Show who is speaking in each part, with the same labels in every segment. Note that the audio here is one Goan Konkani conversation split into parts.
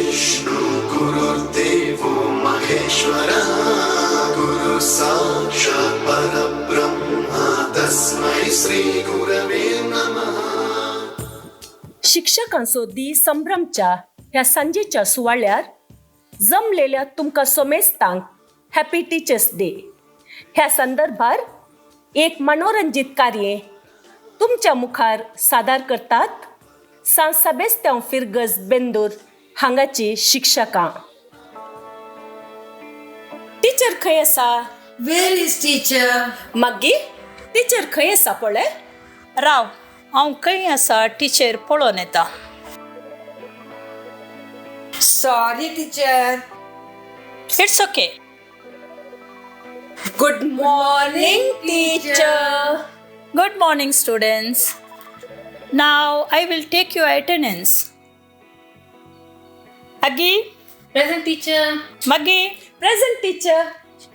Speaker 1: गुरुर्विष्णु गुरुर्देवो महेश्वरः गुरु साक्षात् परब्रह्म तस्मै श्री गुरवे नमः.
Speaker 2: शिक्षकांचो दी संभ्रमच्या ह्या सांजेच्या सुवाळ्यार जमलेल्या तुमकां सोमेस्तांक हॅपी टिचर्स डे. ह्या संदर्भार एक मनोरंजीत कार्य तुमच्या मुखार सादर करतात सांत सेबेस्त्यांव फिर्गज बेंदूर हांगाची शिक्षकां. टिचर खंय आसा?
Speaker 3: Where is teacher?
Speaker 2: मागीर टिचर खंय आसा पळय?
Speaker 4: राव, हांव खंय आसा टिचर पळोवन येता.
Speaker 3: Sorry teacher.
Speaker 4: It's okay.
Speaker 2: Good morning teacher.
Speaker 4: Good morning students. Now I will take your attendance. Aggi.
Speaker 5: Present teacher.
Speaker 4: Maggi.
Speaker 2: Present teacher.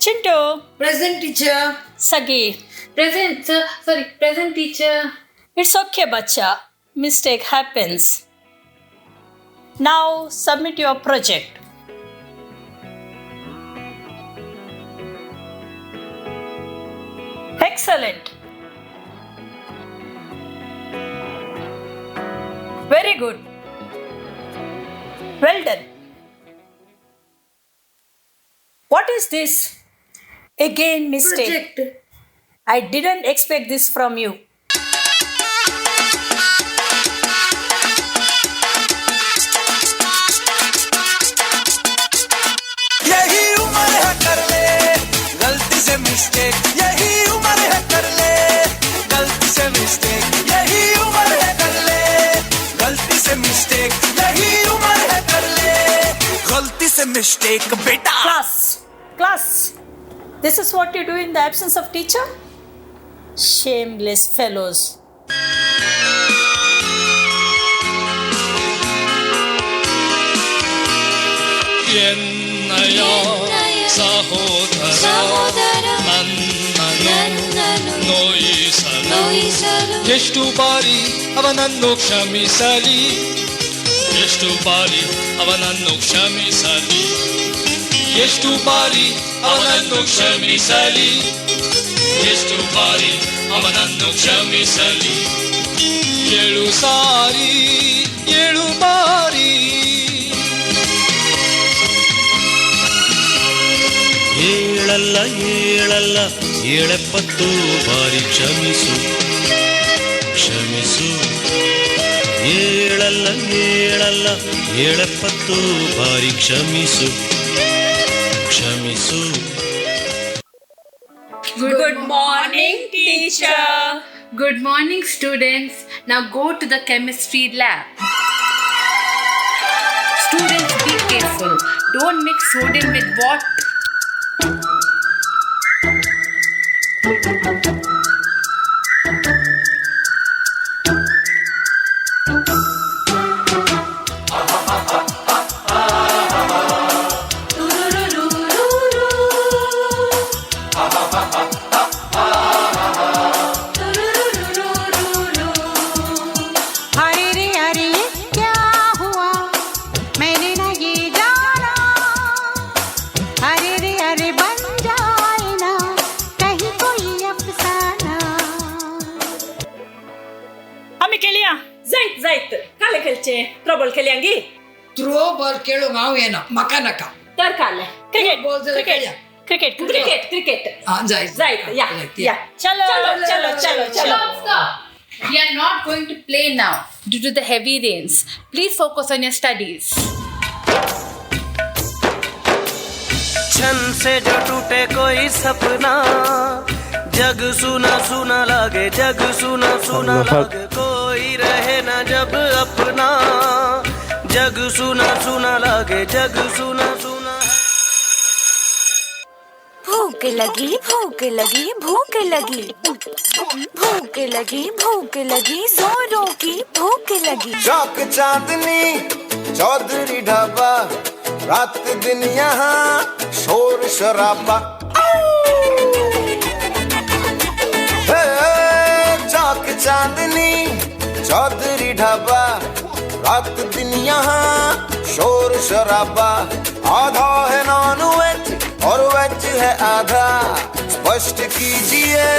Speaker 4: Chintu.
Speaker 3: Present teacher.
Speaker 4: Sagi.
Speaker 5: Present sir, sorry, present teacher.
Speaker 4: It's okay bacha, mistake happens. Now submit your project. Excellent. Very good. Well done. What is this? Again mistake.
Speaker 3: Project.
Speaker 4: I didn't expect this from you.
Speaker 6: यही उम्र है कर ले गलती से मिस्टेक, यही उम्र है कर ले गलती से मिस्टेक, यही उम्र है कर ले गलती से मिस्टेक, यही उम्र है कर ले गलती से मिस्टेक बेटा.
Speaker 4: Class, class, this is what you do in the absence of teacher? Shameless fellows.
Speaker 7: ಎನ್ನಯ ಸಹೋದರ ನನ್ನನ್ನು ನೋಯಿಸಲು ಎಷ್ಟು ಬಾರಿ ಅವನನ್ನು ಕ್ಷಮಿಸಲಿ, ಎಷ್ಟು ಬಾರಿ ಅವನನ್ನು ಕ್ಷಮಿಸಲಿ, ಎಷ್ಟು ಬಾರಿ ಅವನನ್ನು ಕ್ಷಮಿಸಲಿ, ಎಷ್ಟು ಬಾರಿ ಅವನನ್ನು ಕ್ಷಮಿಸಲಿ. 7 ಸಾರಿ, 7 ಬಾರಿ.
Speaker 8: ಏಳಲ್ಲ ಏಳಲ್ಲ 70 ಬಾರಿ ಕ್ಷಮಿಸು ಕ್ಷಮಿಸು. ಏಳಲ್ಲ ಏಳಲ್ಲ 70 ಬಾರಿ ಕ್ಷಮಿಸು ಕ್ಷಮಿಸು.
Speaker 2: Good morning teacher.
Speaker 5: Good morning students. Now go to the chemistry lab. Students, be careful. Don't mix sodium with water.
Speaker 9: अरे रे अरे ये क्या हुआ, मैंने ना ये जाना. अरे रे अरे बन जाए ना कहीं कोई अफसाना.
Speaker 4: आमी खेळया.
Speaker 2: जायत जायत काले खेळचे थ्रोबॉल खेळयांगी?
Speaker 3: थ्रो बॉल खेळूंक हांव येना, म्हाका नाका.
Speaker 2: तर काले
Speaker 4: क्रिकेट
Speaker 3: बॉल जाल्यार
Speaker 4: क्रिकेट
Speaker 3: खेळया.
Speaker 4: क्रिकेट
Speaker 2: क्रिकेट क्रिकेट
Speaker 3: हा जायत
Speaker 2: जायत. या या
Speaker 4: चलो
Speaker 2: चलो चलो चलो चलो.
Speaker 5: Stop, stop. We are not going to play now due to the heavy rains. Please focus on your studies.
Speaker 10: छन से जो टूटे कोई सपना, जग सुना सुना लागे, जग सुना सुना लागे, कोई रहे ना जब अपना, जग सुना सुना लागे, जग सुना सुना.
Speaker 11: भूख लगी भूख लगी भूख लगी, भूख लगी भूख लगी, जोरों की भूख लगी.
Speaker 1: चौक चांदनी चौधरी ढाबा, रात दिन यहाँ शोर शराबा. चौक चांदनी चौधरी ढाबा, रात दिन यहाँ शोर शराबा। आधा है नॉन वेज और वेज है आधा, स्पष्ट कीजिए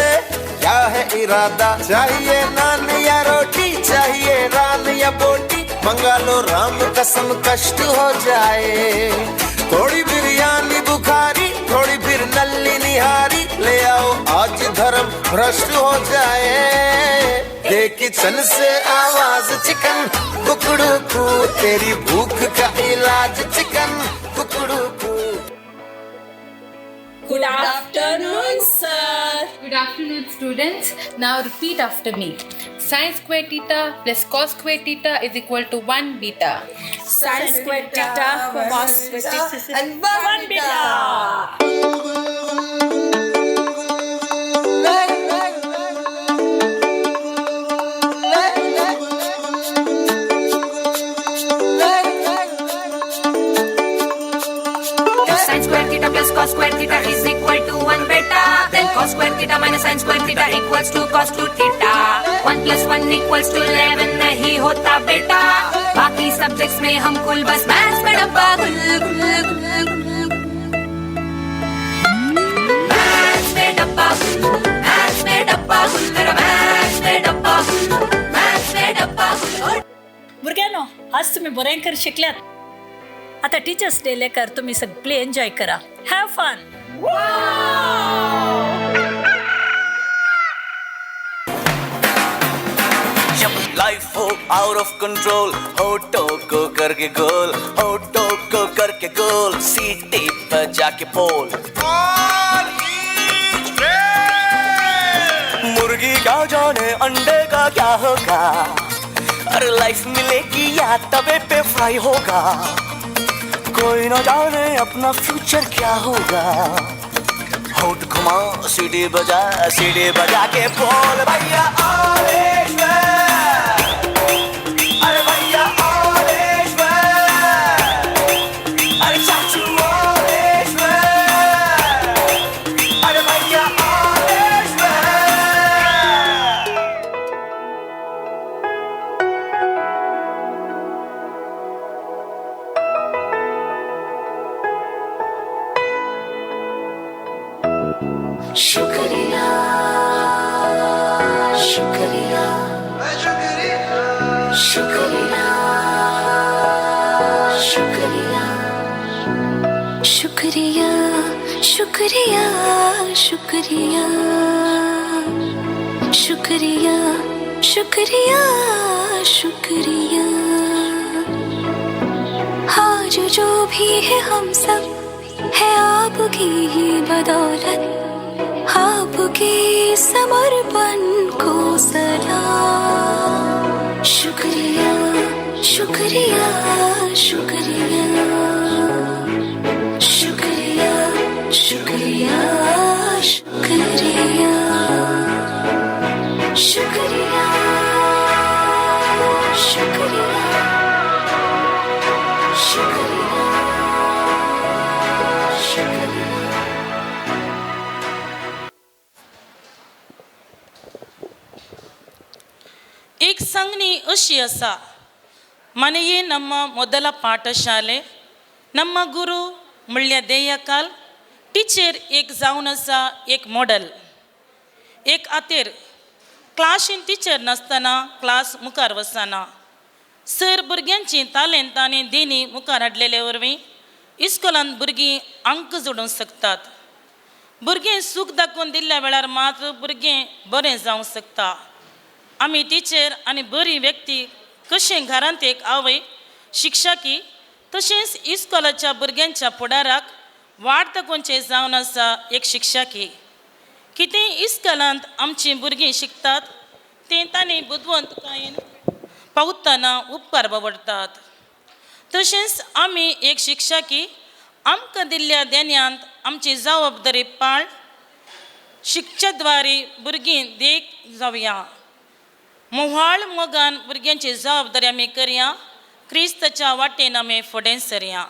Speaker 1: क्या है इरादा। चाहिए नान या रोटी, चाहिए रान या बोटी, मंगा लो राम कसम कष्ट हो जाए। थोड़ी बिरयानी बुखारी, थोड़ी फिर नल्ली निहारी, ले आओ आज धर्म भ्रष्ट हो जाए। दे किचन से आवाज चिकन कुकड़ू कू, तेरी भूख का इलाज chicken Kukru Koo.
Speaker 4: Good afternoon, sir.
Speaker 5: Good afternoon, students. Now repeat after me. Sin square theta plus cos square theta is equal to 1 beta.
Speaker 4: Sin square theta, cos square theta,
Speaker 3: and 1 beta.
Speaker 11: Sin square theta plus cos square theta is equal to 1 beta. Then cos square theta minus sin square theta equals to cos 2 theta. 1 plus 1 equals to 11 नहीं होता बेटा। बाकी सब्जेक्ट्स में हम कुल बस मैथ्स में डब्बा गुल गुल गुल गुल। मैथ्स में डब्बा गुल, मैथ्स में डब्बा गुल, मेरा मैथ्स में डब्बा गुल, मैथ्स में डब्बा गुल।
Speaker 4: भुरग्यांनो, आज तुम्ही बरें शिकल्यात। आता टीचर्स डे लेकर तुम्ही सगळे एन्जॉय करा. Have fun.
Speaker 6: जब लाइफ हो आउट ऑफ कंट्रोल, होठों को करके गोल, होठों को करके गोल, सीटी पर जाके पोल। मुर्गी क्या जाने अंडे का क्या होगा, अरे लाइफ मिलेगी या तवे पे फ्राई होगा, कोई ना जाने अपना फ्यूचर क्या होगा। होठ घुमा सीढ़ी बजा के बोल भैया अरे भैया अरे चाचू अरे भैया।
Speaker 11: शुक्रिया शुक्रिया शुक्रिया शुक्रिया शुक्रिया शुक्रिया शुक्रिया शुक्रिया शुक्रिया शुक्रिया। आज जो भी है हम सब है आपकी ही बदौलत, आपके समर्पण को सलाम। शुक्रिया शुक्रिया शुक्रिया शुक्रिया शुक्रिया शुक्रिया शुक्रिया शुक्रिया शुक्रिया शुक्रिया।
Speaker 12: एक सांगणी अशी आसा, ಮನೆಯೇ ನಮ್ಮ ಮೊದಲ ಪಾಠಶಾಲೆ, ನಮ್ಮ ಗುರು म्हणल्यार देयकाल, टिचर एक जावन आसा एक मॉडल, एक आतेर. क्लासीन टिचर नासतना क्लास मुखार वचना. सर भुरग्यांची तालेंत आनी देणी मुखार हाडलेले वरवीं इस्कोलांत भुरगीं अंक जोडूंक शकतात. भुरगें सूख दाखोवन दिल्ल्या वेळार मात भुरगें बरें जावंक शकता. आमी टिचर आनी बरी व्यक्ती कशें घरांत एक आवय शिक्षकी तशेंच इस्कोलाच्या भुरग्यांच्या फुडाराक वाट दाखोवचें जावन आसा एक शिक्षकी. कितें इस्कोलांत आमचीं भुरगीं शिकतात तें तांणी बुदवंतकायेन पावतना उपकार बावडटात. तशेंच आमी एक शिक्षकी आमकां दिल्ल्या देण्यांत आमची जबाबदारी पाळ शिकच्या द्वारे भुरगीं देख जावया. मोहाळ मोगान भुरग्यांची जबाबदारी आमी करया, क्रिस्ताच्या वाटेन आमी फुडें सरया.